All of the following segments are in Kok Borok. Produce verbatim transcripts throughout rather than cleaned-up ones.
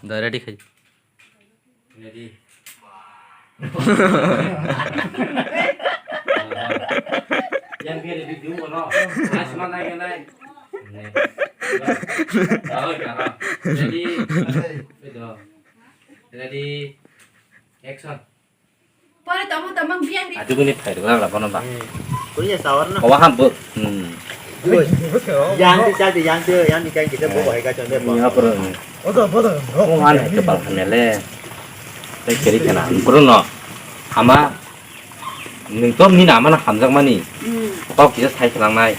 Da ready khai. Ready. Yang dia ready dulu, no? Mas mana yang naik? Nih. Oh, ya. Ready. Itu. Ready. Action. Pore tamo tamang biang ri. Aju gini phai rwla rwla bono ba. Kuya sawar na. Kawa ham bo. Hmm. Yang di jadi yang di yang di kai kita bo hai ka chonde bo. Ni apro ni. Odo bodo. Ko man hai kepal hamele. Tei keri kana. Bro no. Ama. Nung to ni nama na hamjak mani. Kok kisa thai khelang nai.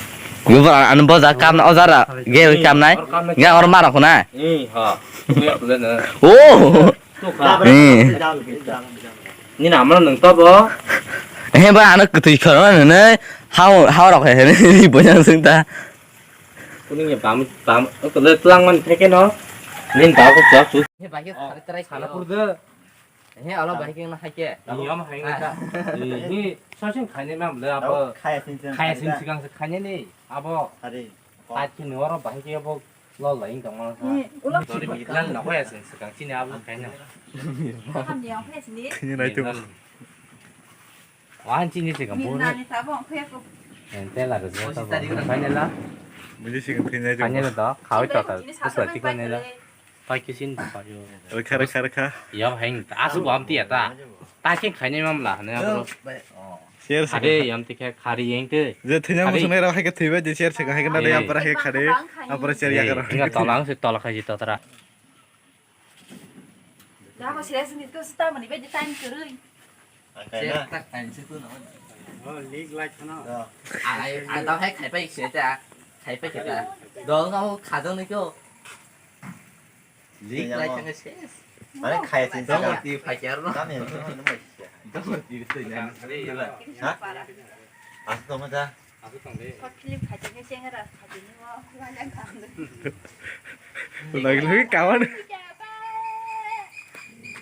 Yo ba an bo ja kam na ojara. Ge kam nai. Nga or mara khuna. Eh ha. Kuya kuya na. Oh. Tukha. Hmm. Ni nama nung to bo. He ba ano kwtwi khoro nene. Hao hao rok he he ni bo yang sing ta. Kuning ya bam bam. Ko le tlang man theke no. Nin ba ko chak su. He ba ke khare trai sana pur de. He alo ba ke na hai ke. Ni yom hai ni ta. Ni sasing khai ni mam le abo. Khaya sin sin. Khaya sin sigang se khai ni abo. Hari. Pai khe ni oro bahai khe bo lol lai wng tongma wngkha. Ni ulo. Tori bi lan na hoya se swkang chini abo kaina. Ham ni ang phai sini. Thini nai tu. Wan chini se kam Min bo. Nani sabo ang phai ko. En tela ro jo ta bo. Kaina la. Mujhe se thini nai tu. Kaina la da khawi ta ta. Swa chik kaina la. Pai khe sin ta yo. Rakha rakha rakha. Yam heng ta asu bam ti ta. Ta khe khaina mam la ne abo. Share se. Are yam tikhe khari yeng te. Je thwiya muchungnai rok hai khe thwibai je share se hai khe nadai. Eh. Abra hai khe khari. Abra share ya karo. Inga tola ang se tola khai jito tara. Dako share se nit ko sta mani be time kurui. Share tak time se ko no. Oh, leak light khana. Ai ai dao hai khai pai se ta. Khai pai khe ta. Dol no khajang ni ko. Lik lai thangkhe ses. Are khaya sin. Dongor twi phai khe arno. Tamo yang tamo nang bai. Dongor twi twi nang. Ha? Aswk tongma da. Aswk tong de. Short film khai thangkhe chengara khai ni mo. Lagi lagi kawan.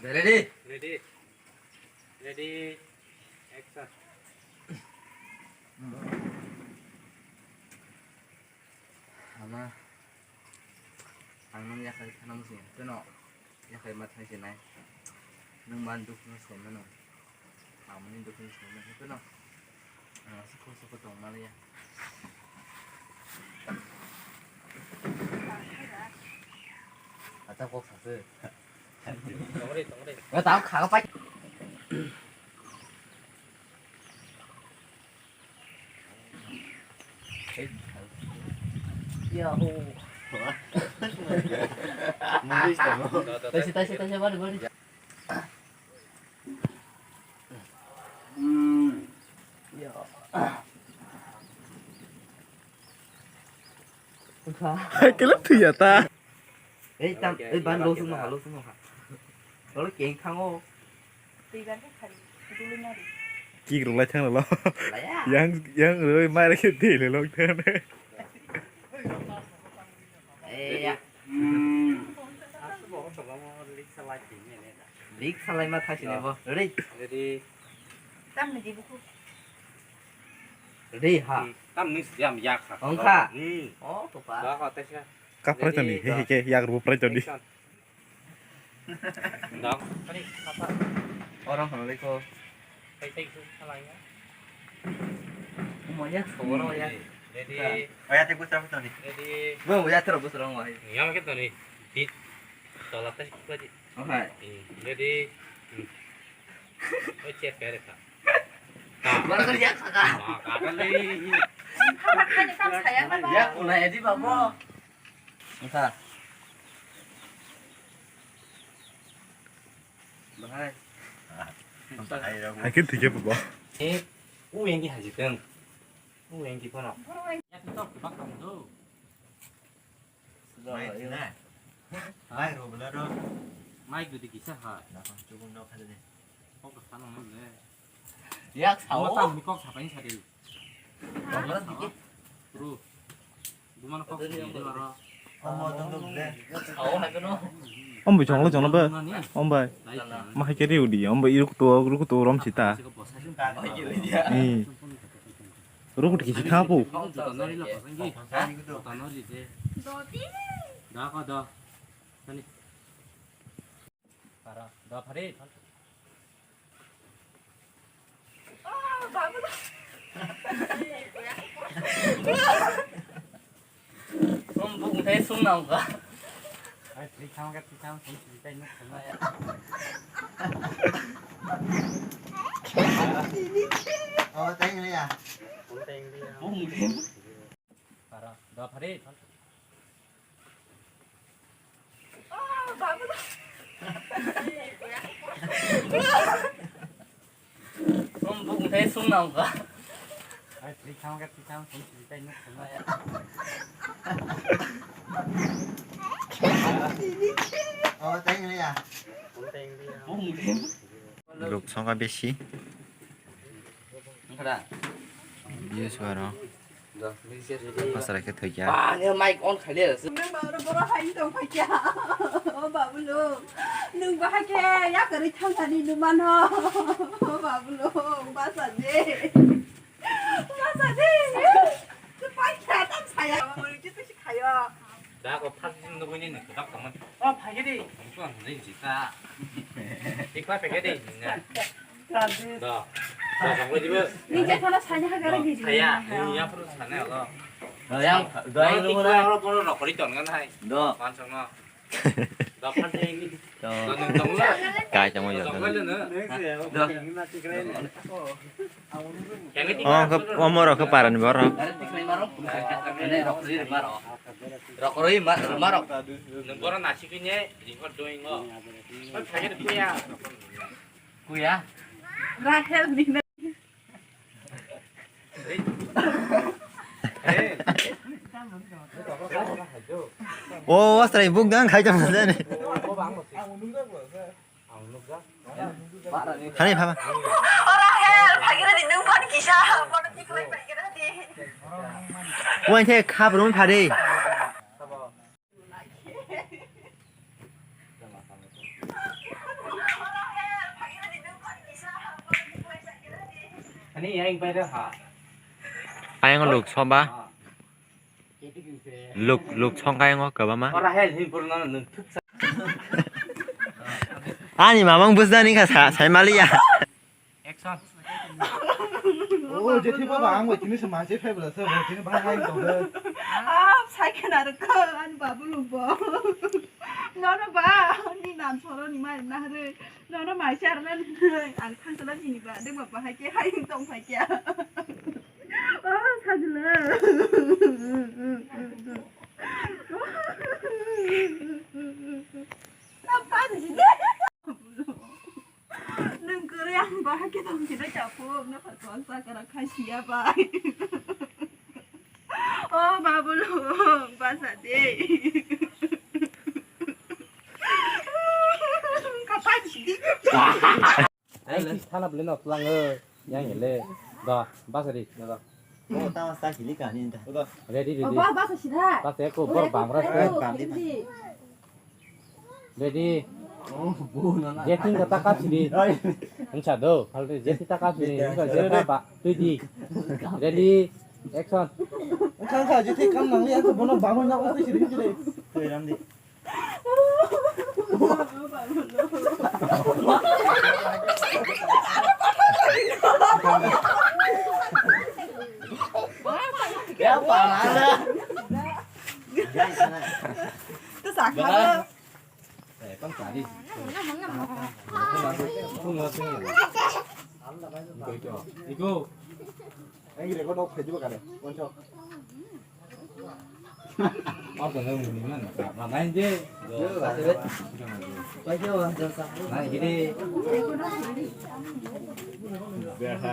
Ready? Ready. Ready. Action. Ama, ang nung yakhai khana muchung ya, teno yakhai ma thang sinai. Nung man dukhu no sai mano. Amoni dukhu no sai mano, teno. Ang aswk kho sokho tong maliya. Acha kok sase. Tongri, tongri. Ya tao kha pai. Yahoo. Taisi, taisi, taisi, bari, bari. Hmm. Ya. Kela tuya ta. Ei, tam, ei, ban lo sung ha, lo sung ha. Lo keng thango. Twi ban khe khari, dulu nari. Kik rok lai thang lo. Laya. Yang, yang roi mai rok khe de le lo thang. Eh, ya. Lik salai ma thasi ni bo. Ready? Ready. Tam ni di buku. Ready ha. Tam ni siam yak ha. Ongkha. Hmm. Oh, to pa. Ba ha ta sa. Kaprai tani, he he ke, yak rw prai tani. Action. Dok. Kani, apa? Orang hal ko. Kai kai su salai ya. Mo ya, ko ro ya. Ready. Oh ya, te busra busra ni. Ready. Mo ya, tero busra mo. Ya ma ke tani. Di. Tola ta sikla di. Oh hai. Ready. Oh, chair pere ka. Baru kerja kaka. Kaka le. Apa kan saya apa? Ya, mulai di babo. Entah. Bahai. Hai khe thwi khe bo. Eh, u yang di haji teng. U yang di kono. Ya tu tok bak kamu tu. Mai na. Mai ro bela ro. Mai gudi kisa ha. Na kon chubung no khade. Kok ka sana mai le. Yak sao. Mata mi kok sapai sadi. Bro, bumano kok sadi aro. Om bai chonglo chonglo ba. Om bai. Ma hai khe riu di. Om bai iruk to ruk to rom sita. Ni. Ruk di kisi thapu. Da ko da. Nani? Para, da phari. Sum buk thai sum nang ka. Ai, thik thang ka, thik thang, sum si tai nuk sum. Oh, teng ni ya. Buk thai. Para, da phari. Sum buk thai sum nang ka. Ai, thik thang ka, thik thang, sum si tai nuk sum. Oh, teng ni ya. Buk thai. Luk songkha besi. Views baro. Pasara khe thoi kya. Ba, ne mic on khaile. Nang ba oro boro hai tong phai kya. O babulo. Nung ba ha khe ya kari thang thani numano. O babulo, basa de. Basa de. Tu pai kya tam saya. Mo ni tu si khayo. Da ko phak jin do ni ne ko dak tong. O phai de. Ko an de ji ta. Tik pa pe de ni. Do. Do, do, do, do. Ni je thola sanya ha gara ni. Saya, ni ya pura sana lo. Do, yang, do, yang lu mula. Pura pura rokori ton kan hai. Do. Pansong no. Do, pan saya ini. Do. Do, nung tong lo. Kai tong yo. Tong lo na. Do. Yang ini. Oh, ke, oh, moro ke paran boro. Ini rokori maro. Rokori ma-, maro. Nung boro nasi kini, record doing lo. Kan saya tu ya. Kuya. Rahel ni na. O, wasrai buk dang khai jam jani. Hani phama. Rahel, phagira di nung kon kisa, kon kisa phagira di. Wan the khap rum phari. Ani yang pai ha. Ayang luk soba. Luk, luk song kayang o kwbama. Ora hel hin purno nung thuk sa. Ani mamang bujda ni kha sa, sai maliya. Action. O, jethi baba, ang bai tini se manse phai bwla se, bai tini bhai hai tong de. Ah, sai khna rwkha, ani babu lungbo. Nono ba, ni nan soro ni mai na hare. Nono mai se arna ni, ang thang sala jini ba, de baba hai ke hai tong phai kya. Oh, sajla. Apa ni? Nung kwrwi ang bahai khe tong khe chaphuk, no pha tong sa kara khai siya bai. O babulo, basa de. Kapai di. Ai, thana bole no tlango. Yang le. Da, basa di. Da. O, tama sa kili kani da. Ready, ready. Basa sida. Basa ko bor bamra. Bam di. Ready. Oh, bo na na. Jeting kata ka sini. Oi. Ensa do, phal de jeting taka sini. Ensa jeting ba, tui di. Ready. Action. Ensa ensa jeting kam nang ya, bono bangun na ko sini sini. Tui ram di. Ya, parah. Terus akhirnya. Eh, kan tadi. Iku. Ini record off aja bukan ya? Konco. Apa yang ini mana? Mana ini? Nah, gini. Biasa.